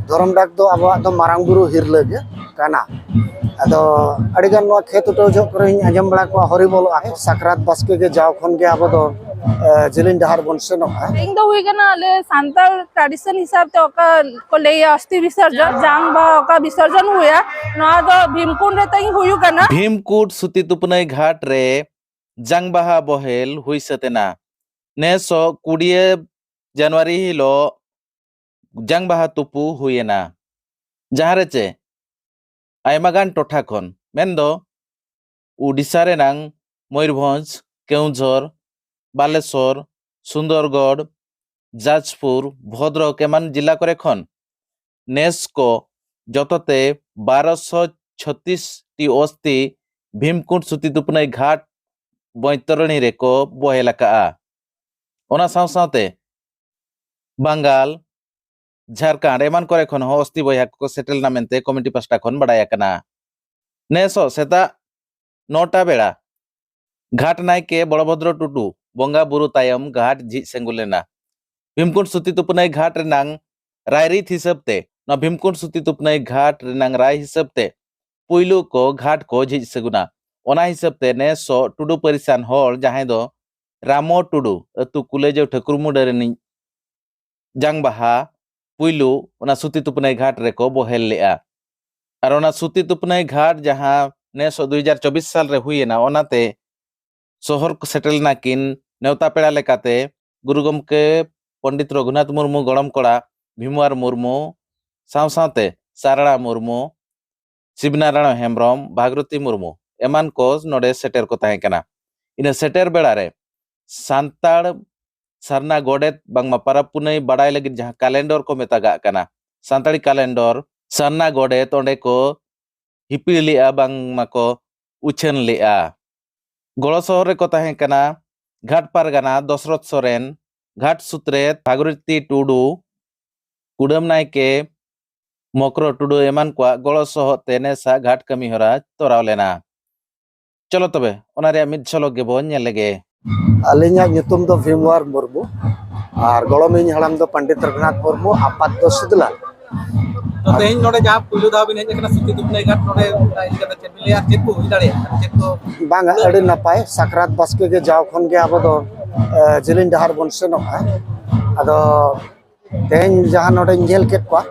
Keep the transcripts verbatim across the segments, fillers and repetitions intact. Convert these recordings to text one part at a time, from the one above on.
ᱫᱷᱚᱨᱚᱢ ᱰᱟᱠ ᱫᱚ ᱟᱵᱚᱣᱟᱜ ᱫᱚ ᱢᱟᱨᱟᱝ ᱵᱩᱨᱩ ᱦᱤᱨᱞᱟᱹ ᱜᱮ ᱠᱟᱱᱟ᱾ ᱟᱫᱚ ᱟᱹᱰᱤᱜᱟᱱ ᱱᱚᱣᱟ ᱠᱷᱮᱛ ᱩᱴᱟᱹᱣ ᱡᱚᱦᱚᱜ ᱠᱚᱨᱮᱧ ᱟᱸᱡᱚᱢ ᱵᱟᱲᱟ ᱠᱚᱣᱟ ᱦᱚᱨᱤᱵᱚᱞᱚᱜᱼᱟ ᱠᱚ᱾ ᱥᱟᱠᱨᱟᱛ ᱵᱟᱥᱠᱮ ᱜᱮ ᱡᱟᱣ ᱠᱷᱚᱱ ᱜᱮ ᱟᱵᱚ ᱫᱚ ᱡᱤᱞᱤᱧ ᱰᱟᱦᱟᱨ ᱵᱚᱱ ᱥᱮᱱᱚᱜᱼᱟ᱾ ᱤᱧ ᱫᱚ ᱦᱩᱭ ᱠᱟᱱᱟ ᱟᱞᱮ ᱥᱟᱱᱛᱟᱲ ᱴᱨᱟᱰᱤᱥᱚᱱ ᱦᱤᱥᱟᱵ ᱛᱮ ᱚᱠᱟ ᱠᱚ ᱞᱟᱹᱭᱟ ᱚᱥᱛᱤ ᱵᱤᱥᱚᱨᱡᱚᱱ, ᱡᱟᱝ ᱵᱟᱦᱟ ᱚᱠᱟ ᱵᱤᱥᱚᱨᱡᱚᱱ ᱦᱩᱭᱟ, ᱱᱚᱣᱟ ᱫᱚ ᱵᱷᱤᱢᱠᱩᱸᱰ ᱨᱮ ᱛᱤᱧ ᱦᱩᱭᱩᱜ ᱠᱟᱱᱟ᱾ ᱵᱷᱤᱢᱠᱩᱸᱰ ᱥᱩᱛᱤ ᱛᱩᱯᱱᱟᱹᱭ ᱜᱷᱟᱴ ᱨᱮ ᱡᱟᱝ ᱵᱟᱦᱟ ᱵᱚᱦᱮᱞ ᱦᱩᱭ ᱥᱟᱹᱛ ᱮᱱᱟ᱾ ᱱᱮᱥᱚᱜ ᱠᱩᱲᱤᱭᱟᱹ ᱡᱟᱱᱩᱣᱟᱨᱤ ᱦᱤᱞᱳᱜ ᱡᱟᱝ ᱵᱟᱦᱟ ᱛᱩᱯᱩ ᱦᱩᱭ ᱮᱱᱟ, ᱡᱟᱦᱟᱸ ᱨᱮ ᱪᱮ ᱟᱭᱢᱟ ᱜᱟᱱ ᱴᱚᱴᱷᱟ ᱠᱷᱚᱱ, ᱢᱮᱱᱫᱚ ᱩᱰᱤᱥᱟ ᱨᱮᱱᱟᱝ ᱢᱚᱭᱩᱨᱵᱷᱚᱸᱡᱽ, ᱠᱮᱣᱚᱱᱡᱷᱚᱨ, ᱵᱟᱞᱮᱥᱚᱨ, ᱥᱩᱱᱫᱚᱨᱜᱚᱲ, ᱡᱟᱡᱽᱯᱩᱨ, ᱵᱷᱚᱫᱨᱚᱠ ᱮᱢᱟᱱ ᱡᱤᱞᱟ ᱠᱚᱨᱮ ᱠᱷᱚᱱ ᱱᱮᱥ ᱠᱚ ᱡᱚᱛᱚᱛᱮ ᱵᱟᱨᱚᱥᱚ ᱪᱷᱚᱛᱤᱥ ᱴᱤ ᱚᱥᱛᱤ ᱵᱷᱤᱢᱠᱩᱸᱰ ᱥᱩᱛᱤ ᱛᱩᱯᱱᱟᱹᱭ ᱜᱷᱟᱴ ᱵᱚᱸᱭᱛᱚᱨᱚᱬᱤ ᱨᱮᱠᱚ ᱵᱚᱦᱮᱞ ᱟᱠᱟᱜᱼᱟ᱾ ᱚᱱᱟ ᱥᱟᱶ ᱥᱟᱶᱛᱮ ᱵᱟᱝᱜᱟᱞ, ᱡᱷᱟᱲᱠᱷᱚᱸᱰ ᱮᱢᱟᱱ ᱠᱚᱨᱮ ᱠᱷᱚᱱ ᱦᱚᱸ ᱚᱥᱛᱤ ᱵᱚᱭᱦᱟ ᱠᱚᱠᱚ ᱥᱮᱴᱮᱨ ᱞᱮᱱᱟ ᱢᱮᱱᱛᱮ ᱠᱚᱢᱤᱴᱤ ᱯᱟᱦᱴᱟ ᱠᱷᱚᱱ ᱵᱟᱲᱟᱭ ᱟᱠᱟᱱᱟ᱾ ᱱᱮᱥᱚᱜ ᱥᱮᱛᱟᱜ ᱱᱚᱴᱟ ᱵᱮᱲᱟ ᱜᱷᱟᱴ ᱱᱟᱭᱠᱮ ᱵᱚᱲᱚᱵᱷᱚᱫᱨᱚ ᱴᱩᱰᱩ ᱵᱚᱸᱜᱟ ᱵᱩᱨᱩ ᱛᱟᱭᱚᱢ ᱜᱷᱟᱴ ᱡᱷᱤᱡ ᱥᱮᱸᱜᱩ ᱞᱮᱱᱟ᱾ ᱵᱷᱤᱢᱠᱩᱸᱰ ᱥᱩᱛᱤ ᱛᱩᱯᱱᱟᱹᱭ ᱜᱷᱟᱴ ᱨᱮᱱᱟᱝ ᱨᱟᱭᱨᱤᱛ ᱦᱤᱥᱟᱹᱵ ᱛᱮ, ᱱᱚᱣᱟ ᱵᱷᱤᱢᱠᱩᱸᱰ ᱥᱩᱛᱤ ᱛᱩᱯᱱᱟᱹᱭ ᱜᱷᱟᱴ ᱨᱮᱱᱟᱝ ᱨᱟᱭ ᱦᱤᱥᱟᱹᱵ ᱛᱮ ᱯᱩᱭᱞᱩ ᱠᱚ ᱜᱷᱟᱴ ᱠᱚ ᱡᱷᱤᱡ ᱥᱮᱸᱜᱩᱱᱟ᱾ ᱚᱱᱟ ᱦᱤᱥᱟᱹᱵ ᱛᱮ ᱱᱮᱥᱚᱜ ᱴᱩᱰᱩ ᱯᱟᱹᱨᱤᱥᱟᱱ ᱦᱚᱲ ᱡᱟᱦᱟᱸᱭ ᱫᱚ ᱨᱟᱢᱚ ᱴᱩᱰᱩ, ᱟᱹᱛᱩ ᱠᱩᱞᱟᱹᱡᱟᱹᱣ ᱴᱷᱟᱹᱠᱩᱨ ᱢᱩᱰᱟᱹ ᱨᱤᱱᱤᱡ ᱡᱟᱝ ᱵᱟᱦᱟ ᱯᱩᱭᱞᱩ ᱚᱱᱟ ᱥᱩᱛᱤ ᱛᱩᱯᱱᱟᱹᱭ ᱜᱷᱟᱴ ᱨᱮᱠᱚ ᱵᱚᱦᱮᱞ ᱞᱮᱜᱼᱟ᱾ ᱟᱨ ᱚᱱᱟ ᱥᱩᱛᱤ ᱛᱩᱯᱱᱟᱹᱭ ᱜᱷᱟᱴ ᱡᱟᱦᱟᱸ ᱱᱮᱥ ᱫᱩ ᱦᱟᱡᱟᱨ ᱪᱚᱵᱵᱤᱥ ᱥᱟᱞ ᱨᱮ ᱦᱩᱭᱮᱱᱟ, ᱚᱱᱟᱛᱮ ᱥᱚᱦᱚᱨ ᱠᱚ ᱥᱮᱴᱮᱨ ᱞᱮᱱᱟ ᱠᱤᱱ ᱱᱮᱣᱛᱟ ᱯᱮᱲᱟ ᱞᱮᱠᱟᱛᱮ ᱜᱩᱨᱩ ᱜᱚᱢᱠᱮ ᱯᱚᱱᱰᱤᱛ ᱨᱚᱜᱷᱩᱱᱟᱛᱷ ᱢᱩᱨᱢᱩ ᱜᱚᱲᱚᱢ ᱠᱚᱲᱟ ᱵᱷᱤᱢᱣᱟᱨ ᱢᱩᱨᱢᱩ, ᱥᱟᱶ ᱥᱟᱶᱛᱮ ᱥᱟᱨᱟᱲᱟ ᱢᱩᱨᱢᱩ, ᱥᱤᱵᱽᱱᱟᱨᱟᱭᱚᱬ ᱦᱮᱢᱵᱽᱨᱚᱢ, ᱵᱷᱟᱜᱽᱨᱚᱛᱤ ᱢᱩᱨᱢᱩ ᱮᱢᱟᱱ ᱠᱚ ᱱᱚᱰᱮ ᱥᱮᱴᱮᱨ ᱠᱚ ᱛᱟᱦᱮᱸ ᱠᱟᱱᱟ᱾ ᱤᱱᱟᱹ ᱥᱮᱴᱮᱨ ᱵᱮᱲᱟ ᱨᱮ ᱥᱟᱱᱛᱟᱲ ᱥᱟᱨᱱᱟ ᱜᱚᱰᱮᱛ ᱵᱟᱝᱢᱟ ᱯᱟᱨᱟᱵᱽ ᱯᱩᱱᱟᱹᱭ ᱵᱟᱲᱟᱭ ᱞᱟᱹᱜᱤᱫ ᱡᱟᱦᱟᱸ ᱠᱟᱞᱮᱱᱰᱚᱨ ᱠᱚ ᱢᱮᱛᱟᱜᱟᱜ ᱠᱟᱱᱟ, ᱥᱟᱱᱛᱟᱲᱤ ᱠᱟᱞᱮᱱᱰᱚᱨ, ᱥᱟᱨᱱᱟ ᱜᱚᱰᱮᱛ ᱚᱸᱰᱮ ᱠᱚ ᱦᱤᱯᱤᱲ ᱞᱮᱜᱼᱟ, ᱵᱟᱝᱢᱟ ᱠᱚ ᱩᱪᱷᱟᱹᱱ ᱞᱮᱜᱼᱟ᱾ ᱜᱚᱲᱚ ᱥᱚᱦᱚᱨ ᱨᱮᱠᱚ ᱛᱟᱦᱮᱸ ᱠᱟᱱᱟ ᱜᱷᱟᱴ ᱯᱟᱨᱜᱟᱱᱟ ᱫᱚᱥᱨᱚᱛᱷ ᱥᱚᱨᱮᱱ, ᱜᱷᱟᱴ ᱥᱩᱛᱨᱮᱛ ᱵᱷᱟᱜᱽᱨᱚᱛᱤ ᱴᱩᱰᱩ, ᱠᱩᱰᱟᱹᱢ ᱱᱟᱭᱠᱮ ᱢᱚᱠᱨᱚ ᱴᱩᱰᱩ ᱮᱢᱟᱱ ᱠᱚᱣᱟᱜ ᱜᱚᱲᱚ ᱥᱚᱦᱚᱫ ᱛᱮ ᱱᱮᱥᱟᱜ ᱜᱷᱟᱴ ᱠᱟᱹᱢᱤ ᱦᱚᱨᱟ ᱛᱚᱨᱟᱣ ᱞᱮᱱᱟ᱾ ᱪᱚᱞᱚ ᱛᱚᱵᱮ ᱚᱱᱟ ᱨᱮᱭᱟᱜ ᱢᱤᱫ ᱡᱷᱚᱞᱚᱠ ᱜᱮᱵᱚᱱ ᱧᱮᱞ ᱞᱮᱜᱮ᱾ ᱟᱹᱞᱤᱧᱟᱜ ᱧᱩᱛᱩᱢ ᱫᱚ ᱵᱷᱤᱢᱣᱟᱨ ᱢᱩᱨᱢᱩ ᱟᱨ ᱜᱚᱲᱚᱢᱤᱧ ᱦᱟᱲᱟᱢ ᱫᱚ ᱯᱚᱱᱰᱤᱛ ᱨᱚᱜᱷᱩᱱᱟᱛᱷ ᱢᱩᱨᱢᱩ, ᱟᱯᱟᱛ ᱫᱚ ᱥᱩᱫᱷᱞᱟᱞ᱾ ᱛᱮᱦᱮᱧ ᱱᱚᱰᱮ ᱡᱟᱦᱟᱸ ᱯᱩᱭᱞᱩ ᱫᱷᱟᱣ ᱵᱤᱱ ᱦᱮᱡ ᱟᱠᱟᱱᱟ ᱥᱤᱛᱤ ᱫᱩᱯᱱᱟᱹᱭ ᱜᱷᱟᱴ, ᱱᱚᱰᱮ ᱚᱱᱟ ᱤᱫᱤ ᱠᱟᱛᱮ ᱪᱮᱫ ᱵᱤᱱ ᱞᱟᱹᱭᱟ? ᱪᱮᱫ ᱠᱚ ᱦᱩᱭ ᱫᱟᱲᱮᱭᱟᱜᱼᱟ? ᱪᱮᱫ ᱠᱚ ᱵᱟᱝᱟ, ᱟᱹᱰᱤ ᱱᱟᱯᱟᱭ᱾ ᱥᱟᱠᱨᱟᱛ ᱵᱟᱥᱠᱮ ᱜᱮ ᱡᱟᱣ ᱠᱷᱚᱱ ᱜᱮ ᱟᱵᱚ ᱫᱚ, ᱮ, ᱡᱮᱞᱮᱧ ᱰᱟᱦᱟᱨ ᱵᱚᱱ ᱥᱮᱱᱚᱜᱼᱟ᱾ ᱟᱫᱚ ᱛᱮᱦᱮᱧ ᱡᱟᱦᱟᱸ ᱱᱚᱰᱮᱧ ᱧᱮᱞ ᱠᱮᱫ ᱠᱚᱣᱟ,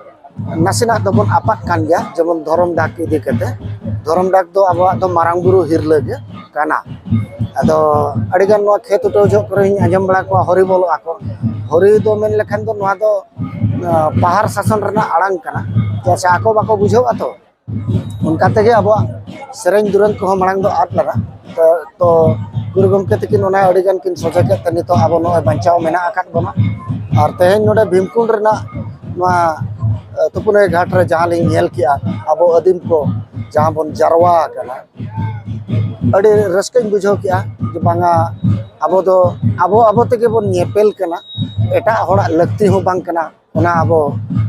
ᱱᱟᱥᱮᱱᱟᱜ ᱫᱚᱵᱚᱱ ᱟᱯᱟᱫ ᱠᱟᱱ ᱜᱮᱭᱟ, ᱡᱮᱢᱚᱱ ᱫᱷᱚᱨᱚᱢ ᱰᱟᱠ ᱤᱫᱤ ᱠᱟᱛᱮ᱾ ᱫᱷᱚᱨᱚᱢ ᱰᱟᱠ ᱫᱚ ᱟᱵᱚᱣᱟᱜ ᱫᱚ ᱢᱟᱨᱟᱝ ᱵᱩᱨᱩ ᱦᱤᱨᱞᱟᱹ ᱜᱮ ᱠᱟᱱᱟ᱾ ᱟᱫᱚ ᱟᱹᱰᱤᱜᱟᱱ ᱱᱚᱣᱟ ᱠᱷᱮᱛ ᱩᱴᱟᱹᱣ ᱡᱚᱦᱚᱜ ᱠᱚᱨᱮᱧ ᱟᱸᱡᱚᱢ ᱵᱟᱲᱟ ᱠᱚᱣᱟ, ᱦᱚᱨᱤ ᱵᱚᱞᱚᱜ ᱟᱠᱚ᱾ ᱦᱚᱨᱤ ᱫᱚ ᱢᱮᱱ ᱞᱮᱠᱷᱟᱱ ᱫᱚ ᱱᱚᱣᱟ ᱫᱚ, ᱟ, ᱯᱟᱦᱟᱨ ᱥᱟᱥᱚᱱ ᱨᱮᱱᱟᱜ ᱟᱲᱟᱝ ᱠᱟᱱᱟ᱾ ᱪᱮᱫᱟᱜ ᱥᱮ ᱟᱠᱚ ᱵᱟᱠᱚ ᱵᱩᱡᱷᱟᱹᱣᱟ ᱛᱚ᱾ ᱚᱱᱠᱟ ᱛᱮᱜᱮ ᱟᱵᱚᱣᱟᱜ ᱥᱮᱨᱮᱧ ᱫᱩᱨᱟᱹᱝ ᱠᱚᱦᱚᱸ ᱢᱟᱲᱟᱝ ᱫᱚ ᱟᱫ ᱞᱮᱱᱟ᱾ ᱛᱚ, ᱛᱚ ᱜᱩᱨᱩ ᱜᱚᱢᱠᱮ ᱛᱟᱹᱠᱤᱱ ᱚᱱᱟ ᱟᱹᱰᱤ ᱜᱟᱱ ᱠᱤᱱ ᱥᱚᱡᱷᱮ ᱠᱮᱫ ᱛᱮ ᱱᱤᱛᱚᱜ ᱟᱵᱚ ᱱᱚᱜᱼᱚᱭ ᱵᱟᱧᱪᱟᱣ ᱢᱮᱱᱟᱜ ᱟᱠᱟᱫ ᱵᱚᱱᱟ᱾ ᱟᱨ ᱛᱮᱦᱮᱧ ᱱᱚᱰᱮ ᱵᱷᱤᱢᱠᱩᱸᱰ ᱨᱮᱱᱟᱜ ᱱᱚᱣᱟ, ᱮ, ᱛᱩᱯᱩᱱᱟᱹᱭ ᱜᱷᱟᱴ ᱨᱮ ᱡᱟᱦᱟᱸ ᱞᱤᱧ ᱧᱮᱞ ᱠᱮᱜᱼᱟ, ᱟᱵᱚ ᱟᱹᱫᱤᱢ ᱠᱚ ᱡᱟᱦᱟᱸ ᱵᱚᱱ ᱡᱟᱨᱣᱟ ᱟᱠᱟᱱᱟ, ᱟᱹᱰᱤ ᱨᱟᱹᱥᱠᱟᱹᱧ ᱵᱩᱡᱷᱟᱹᱣ ᱠᱮᱜᱼᱟ ᱡᱮ ᱵᱟᱝᱟ, ᱟᱵᱚ ᱫᱚ ᱟᱵᱚ ᱟᱵᱚ ᱛᱮᱜᱮ ᱵᱚᱱ ᱧᱮᱯᱮᱞ ᱠᱟᱱᱟ, ᱮᱴᱟᱜ ᱦᱚᱲᱟᱜ ᱞᱟᱹᱠᱛᱤ ᱦᱚᱸ ᱵᱟᱝ ᱠᱟᱱᱟ᱾ ᱚᱱᱟ ᱟᱵᱚ,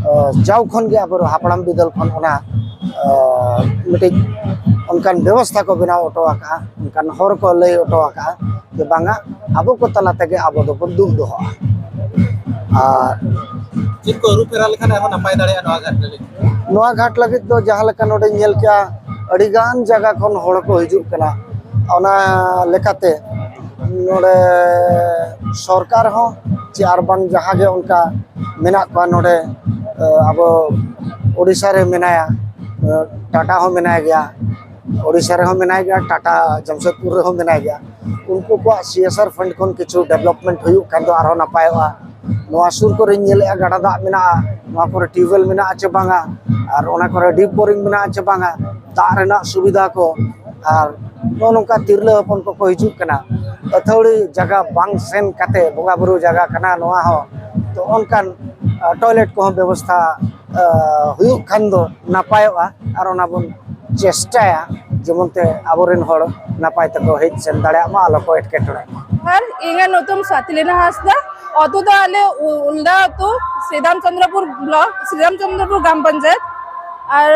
ᱮ, ᱡᱟᱣ ᱠᱷᱚᱱ ᱜᱮ ᱟᱵᱚ ᱦᱟᱯᱲᱟᱢ ᱵᱤᱫᱟᱹᱞ ᱠᱷᱚᱱ ᱚᱱᱟ, ᱮ, ᱢᱤᱫᱴᱤᱡ ᱚᱱᱠᱟᱱ ᱵᱮᱵᱚᱥᱛᱷᱟ ᱠᱚ ᱵᱮᱱᱟᱣ ᱦᱚᱴᱚ ᱟᱠᱟᱫᱼᱟ, ᱚᱱᱠᱟᱱ ᱦᱚᱨ ᱠᱚ ᱞᱟᱹᱭ ᱦᱚᱴᱚ ᱟᱠᱟᱫᱼᱟ ᱡᱮ ᱵᱟᱝᱟ, ᱟᱵᱚ ᱠᱚ ᱛᱟᱞᱟ ᱛᱮᱜᱮ ᱟᱵᱚ ᱫᱚᱵᱚᱱ ᱫᱩᱜ ᱫᱚᱦᱚᱜᱼᱟ᱾ ᱟᱨ ᱪᱮᱫ ᱠᱚ ᱟᱹᱨᱩ ᱯᱷᱮᱨᱟᱣ ᱞᱮᱠᱷᱟᱱ ᱟᱨᱦᱚᱸ ᱱᱟᱯᱟᱭ ᱫᱟᱲᱮᱭᱟᱜᱼᱟ ᱱᱚᱣᱟ ᱜᱷᱟᱴ ᱨᱮ? ᱱᱚᱣᱟ ᱜᱷᱟᱴ ᱞᱟᱹᱜᱤᱫ ᱫᱚ ᱡᱟᱦᱟᱸ ᱞᱮᱠᱟ ᱱᱚᱰᱮᱧ ᱧᱮᱞ ᱠᱮᱜᱼᱟ, ᱟᱹᱰᱤ ᱜᱟᱱ ᱡᱟᱭᱜᱟ ᱠᱷᱚᱱ ᱦᱚᱲ ᱠᱚ ᱦᱤᱡᱩᱜ ᱠᱟᱱᱟ᱾ ᱚᱱᱟ ᱞᱮᱠᱟᱛᱮ ᱱᱚᱰᱮ ᱥᱚᱨᱠᱟᱨ ᱦᱚᱸ ᱪᱮ ᱟᱨ ᱵᱟᱝ ᱡᱟᱦᱟᱸ ᱜᱮ ᱚᱱᱠᱟ ᱢᱮᱱᱟᱜ ᱠᱚᱣᱟ ᱱᱚᱰᱮ, ᱮ, ᱟᱵᱚ ᱳᱰᱤᱥᱟ ᱨᱮ ᱢᱮᱱᱟᱭᱟ, ᱮ, ᱴᱟᱴᱟ ᱦᱚᱸ ᱢᱮᱱᱟᱭ ᱜᱮᱭᱟ, ᱳᱰᱤᱥᱟ ᱨᱮᱦᱚᱸ ᱢᱮᱱᱟᱭ ᱜᱮᱭᱟ, ᱴᱟᱴᱟ ᱡᱟᱢᱥᱮᱫᱽᱯᱩᱨ ᱨᱮᱦᱚᱸ ᱢᱮᱱᱟᱭ ᱜᱮᱭᱟ᱾ ᱩᱱᱠᱩ ᱠᱚᱣᱟᱜ ᱥᱤ ᱮᱥ ᱟᱨ ᱯᱷᱟᱱᱰ ᱠᱷᱚᱱ ᱠᱤᱪᱷᱩ ᱰᱮᱵᱷᱞᱚᱯᱢᱮᱱᱴ ᱦᱩᱭᱩᱜ ᱠᱷᱟᱱ ᱫᱚ ᱟᱨᱦᱚᱸ ᱱᱟᱯᱟᱭᱚᱜᱼᱟ᱾ ᱱᱚᱣᱟ ᱥᱩᱨ ᱠᱚᱨᱮᱧ ᱧᱮᱞᱮᱜᱼᱟ, ᱜᱟᱰᱟ ᱫᱟᱜ ᱢᱮᱱᱟᱜᱼᱟ, ᱱᱚᱣᱟ ᱠᱚᱨᱮ ᱴᱤᱭᱩᱵᱽᱣᱮᱞ ᱢᱮᱱᱟᱜᱼᱟ ᱪᱮ ᱵᱟᱝᱟ, ᱟᱨ ᱚᱱᱟ ᱠᱚᱨᱮ ᱰᱤᱯ ᱵᱳᱨᱤᱝ ᱢᱮᱱᱟᱜᱼᱟ ᱪᱮ ᱵᱟᱝᱟ, ᱫᱟᱜ ᱨᱮᱱᱟᱜ ᱥᱩᱵᱤᱫᱷᱟ ᱠᱚ, ᱟᱨ ᱱᱚᱜᱼᱚ ᱱᱚᱝᱠᱟ ᱛᱤᱨᱞᱟᱹ ᱦᱚᱯᱚᱱ ᱠᱚᱠᱚ ᱦᱤᱡᱩᱜ ᱠᱟᱱᱟ, ᱟᱹᱛᱷᱟᱹᱣᱲᱤ ᱡᱟᱭᱜᱟ ᱵᱟᱝ ᱥᱮᱱ ᱠᱟᱛᱮ, ᱵᱚᱸᱜᱟ ᱵᱩᱨᱩ ᱡᱟᱭᱜᱟ ᱠᱟᱱᱟ ᱱᱚᱣᱟ ᱦᱚᱸ, ᱛᱚ ᱚᱱᱠᱟᱱ, ᱟ, ᱴᱚᱭᱞᱮᱴ ᱠᱚᱦᱚᱸ ᱵᱮᱵᱚᱥᱛᱷᱟ, ᱟ, ᱦᱩᱭᱩᱜ ᱠᱷᱟᱱ ᱫᱚ ᱱᱟᱯᱟᱭᱚᱜᱼᱟ, ᱟᱨ ᱚᱱᱟ ᱵᱚᱱ ᱪᱮᱥᱴᱟᱭᱟ ᱡᱮᱢᱚᱱ ᱛᱮ ᱟᱵᱚᱨᱮᱱ ᱦᱚᱲ ᱱᱟᱯᱟᱭ ᱛᱮᱠᱚ ᱦᱮᱡ ᱥᱮᱱ ᱫᱟᱲᱮᱭᱟᱜ ᱢᱟ, ᱟᱞᱚ ᱠᱚ ᱮᱴᱠᱮᱴᱚᱬᱮᱜ ᱢᱟ᱾ ᱟᱨ ᱤᱧᱟᱹᱜ ᱧᱩᱛᱩᱢ ᱥᱟᱛᱤᱞᱤᱱᱟ ᱦᱟᱸᱥᱫᱟ᱾ ᱟᱹᱛᱩ ᱫᱚ ᱟᱞᱮ ᱩ-, ᱩᱞᱰᱟ ᱟᱹᱛᱩ, ᱥᱨᱤᱨᱟᱢᱪᱚᱸᱫᱽᱨᱚᱯᱩᱨ ᱵᱞᱚᱠ, ᱥᱨᱤᱨᱟᱢᱪᱚᱸᱫᱽᱨᱚᱯᱩᱨ ᱜᱨᱟᱢ ᱯᱚᱧᱪᱟᱭᱮᱛ᱾ ᱟᱨ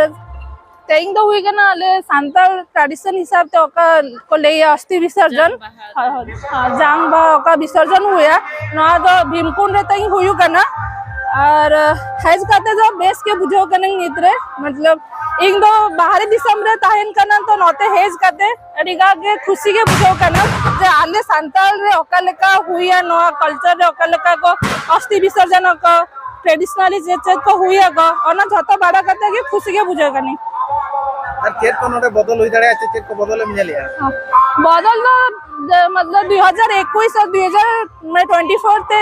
ᱛᱮᱦᱮᱧ ᱫᱚ ᱦᱩᱭ ᱠᱟᱱᱟ ᱟᱞᱮ ᱥᱟᱱᱛᱟᱲ ᱴᱨᱟᱰᱤᱥᱚᱱ ᱦᱤᱥᱟᱵ ᱛᱮ ᱚᱠᱟ ᱠᱚ ᱞᱟᱹᱭᱟ ᱚᱥᱛᱷᱤ ᱵᱤᱥᱚᱨᱡᱚᱱ᱾ ᱦᱳᱭ, ᱦᱳᱭ᱾ ᱦᱮᱸ, ᱡᱟᱝ ᱵᱟᱦᱟ ᱚᱠᱟ ᱵᱤᱥᱚᱨᱡᱚᱱ ᱦᱩᱭᱟ, ᱱᱚᱣᱟ ᱫᱚ ᱵᱷᱤᱢᱠᱩᱸᱰ ᱨᱮ ᱛᱮᱦᱮᱧ ᱦᱩᱭᱩᱜ ᱠᱟᱱᱟ᱾ ᱟᱨ ᱦᱮᱡ ᱠᱟᱛᱮ ᱫᱚ ᱵᱮᱥ ᱜᱮ ᱵᱩᱡᱷᱟᱹᱣ ᱠᱟᱹᱱᱟᱹᱧ ᱱᱤᱛ ᱨᱮ᱾ ᱢᱚᱛᱞᱚᱵ, ᱤᱧ ᱫᱚ ᱵᱟᱦᱨᱮ ᱫᱤᱥᱚᱢ ᱨᱮ ᱛᱟᱦᱮᱱ ᱠᱟᱱᱟ, ᱛᱚ ᱱᱚᱛᱮ ᱦᱮᱡ ᱠᱟᱛᱮ ᱟᱹᱰᱤ ᱜᱟᱱ ᱜᱮ ᱠᱷᱩᱥᱤ ᱜᱮ ᱵᱩᱡᱷᱟᱹᱣ ᱠᱟᱱᱟ ᱡᱮ ᱟᱞᱮ ᱥᱟᱱᱛᱟᱲ ᱨᱮ ᱚᱠᱟ ᱞᱮᱠᱟ ᱦᱩᱭᱟ, ᱱᱚᱣᱟ ᱠᱟᱞᱪᱟᱨ ᱨᱮ ᱚᱠᱟ ᱞᱮᱠᱟ ᱠᱚ ᱚᱥᱛᱷᱤ ᱵᱤᱥᱚᱨᱡᱚᱱ ᱟᱠᱚ, ᱴᱨᱮᱰᱤᱥᱚᱱᱟᱞᱤ ᱪᱮᱫ ᱪᱮᱫ ᱠᱚ ᱦᱩᱭ ᱟᱠᱚ, ᱚᱱᱟ ᱡᱷᱚᱛᱚ ᱵᱟᱲᱟᱭ ᱠᱟᱛᱮ ᱜᱮ ᱠᱷᱩᱥᱤ ᱜᱮ ᱵᱩᱡᱷᱟᱹᱣ ᱠᱟᱹᱱᱟᱹᱧ᱾ ᱟᱨ ᱪᱮᱫ ᱠᱚ ᱱᱚᱰᱮ ᱵᱚᱫᱚᱞ ᱦᱩᱭ ᱫᱟᱲᱮᱭᱟᱜᱼᱟ, ᱪᱮᱫ ᱪᱮᱫ ᱠᱚ ᱵᱚᱫᱚᱞ ᱮᱢ ᱧᱮᱞᱮᱜᱼᱟ? ᱵᱚᱫᱚᱞ ᱫᱚ ᱡᱮ, ᱢᱚᱛᱞᱚᱵ, ᱫᱩ ᱦᱟᱡᱟᱨ ᱮᱠᱩᱥ ᱟᱨ ᱫᱩ ᱦᱟᱡᱟᱨ ᱢᱟᱱᱮ ᱴᱩᱭᱮᱱᱴᱤ ᱯᱷᱳᱨ ᱛᱮ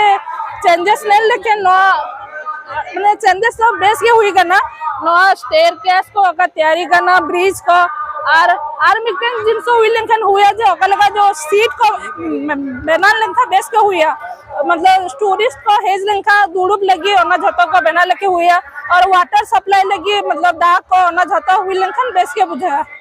ᱪᱮᱧᱡᱮᱥ ᱧᱮᱞ ᱞᱮᱠᱷᱟᱱ ᱱᱚᱣᱟ ᱢᱟᱱᱮ ᱪᱮᱧᱡᱮᱥ ᱫᱚ ᱵᱮᱥ ᱜᱮ ᱦᱩᱭ ᱠᱟᱱᱟ᱾ ᱱᱚᱣᱟ ᱥᱴᱮᱭᱟᱨ ᱠᱮᱥ ᱠᱚ ᱚᱠᱟ ᱛᱮᱭᱟᱨᱤ ᱠᱟᱱᱟ, ᱵᱨᱤᱡᱽ ᱠᱚ, ᱟᱨ ᱟᱨ ᱢᱤᱫᱴᱮᱱ ᱡᱤᱱᱤᱥ ᱦᱩᱭ ᱞᱮᱱᱠᱷᱟᱱ ᱦᱩᱭᱟ ᱡᱮ ᱚᱠᱟ ᱞᱮᱠᱟ ᱡᱮ ᱥᱤᱴ ᱠᱚ ᱵᱮᱱᱟᱣ ᱞᱮᱱᱠᱷᱟᱱ ᱵᱮᱥ ᱜᱮ ᱦᱩᱭᱟ᱾ ᱢᱚᱛᱞᱚᱵ ᱴᱩᱨᱤᱥᱴ ᱠᱚ ᱦᱮᱡ ᱞᱮᱱᱠᱷᱟᱱ ᱫᱩᱲᱩᱵ ᱞᱟᱹᱜᱤᱫ ᱚᱱᱟ ᱡᱷᱚᱛᱚ ᱠᱚ ᱵᱮᱱᱟᱣ ᱞᱮᱠᱷᱟᱱ ᱦᱩᱭᱟ, ᱟᱨ ᱣᱟᱴᱟᱨ ᱥᱟᱯᱞᱟᱭ ᱞᱟᱹᱜᱤᱫ ᱢᱚᱛᱞᱚᱵ ᱫᱟᱜ ᱠᱚ ᱚᱱᱟ ᱡᱷᱚᱛᱚ ᱦᱩᱭ ᱞᱮᱱᱠᱷᱟᱱ ᱵᱮᱥ ᱜᱮ ᱵᱩᱡᱷᱟᱹᱜᱼᱟ᱾